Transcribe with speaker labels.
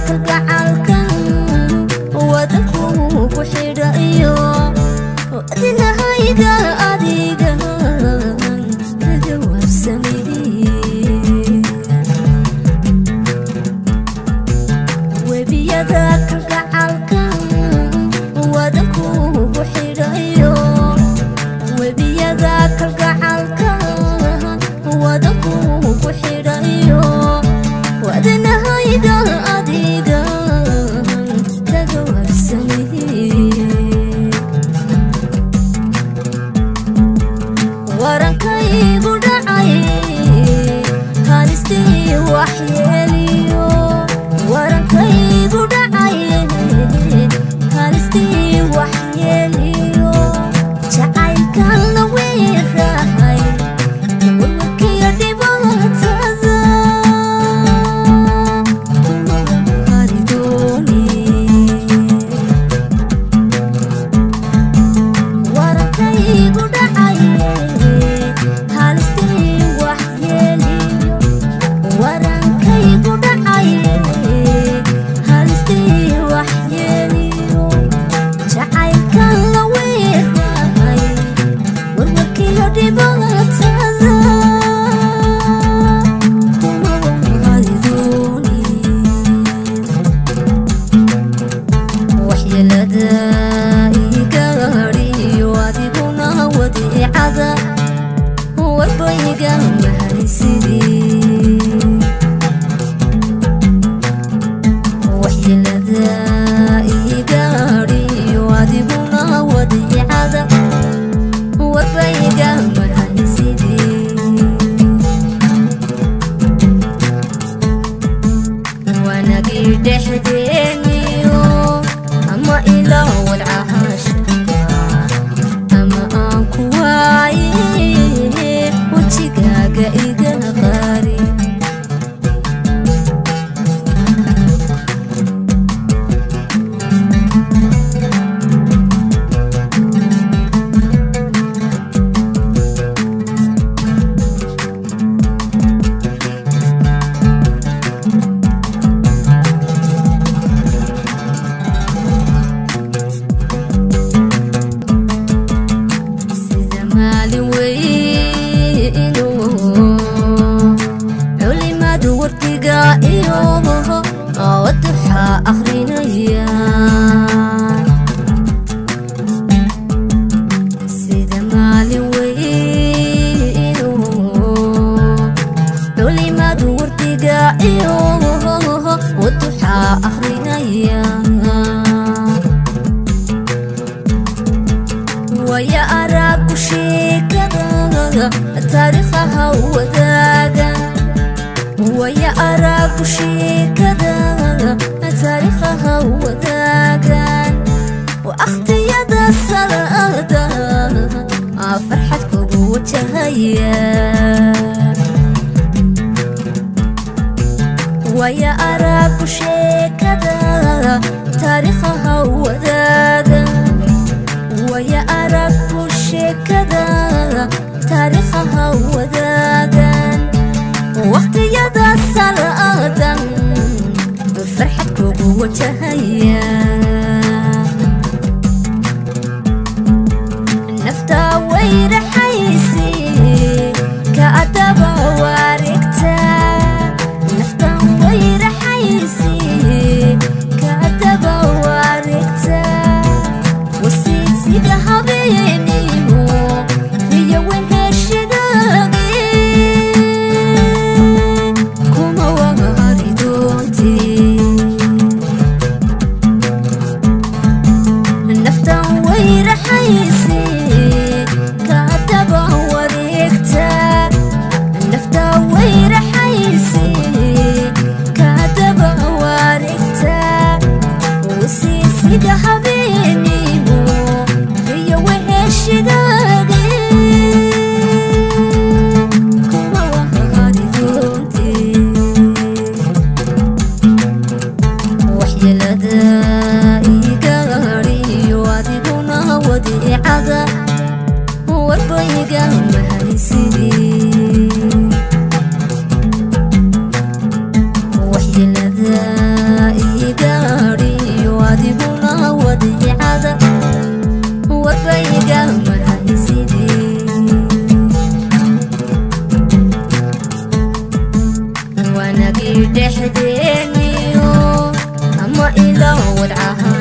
Speaker 1: Kalgacalkan wadankugu xidhayo adinahayga adigan kaga waabsamidii. Webiyada kalgacalkan wadankugu xidhayo, webiyada kalgacalkan wadankugu xidhayo wadnahayga adigan kaga waabsamidii. Warankaygu dhacay halistii waxyeeliyo, warankaygu dhacay halistii waxyeeliyo, jacaylkan la weerahay warwarkiyo dhibaatada haridooni. Warankaygu dhacay halistii waxyeeliyo, warankaygu dhacay halistii waxyeeliyo, jacaylkan la weerahay warwarkiyo dhibaatada kuma haridooni. Waxyeelada igaadhiyo adiguna wadiicada warbayga mahaysidii. Waxyeelada igaadhiyo adiguna wadiicada warbayga mahaysidii. Wanagii dhexdeeniyo ama ilaa wadcahaashaqa ama aan ku waaye wejigaaga iga qaari. Sida maalin weyno culimadu wardiga iyo waduxa akhrinaya, sida maalin weyno culimadu wardiga iyo waduxa akhrinaya, waya aragu sheekada taariikhaha wadaaga, waya aragu sheekada taariikhaha wadaagan, wakhtiyada salaada farxad kugu wajahaya. Waya aragu sheekada taariikhaha wadaagan, waya aragu sheekada taariikhaha wadaagan, waqtiyada salaadan farxad kugu wajahaya. Nafta wayraxaysi ka adaba wareegta, naftan wayraxaysi ka adaba wareegta, wasiisiga habeenimo iyo weheshigaagii. Dhexdeeniyo ama ila wadcaha.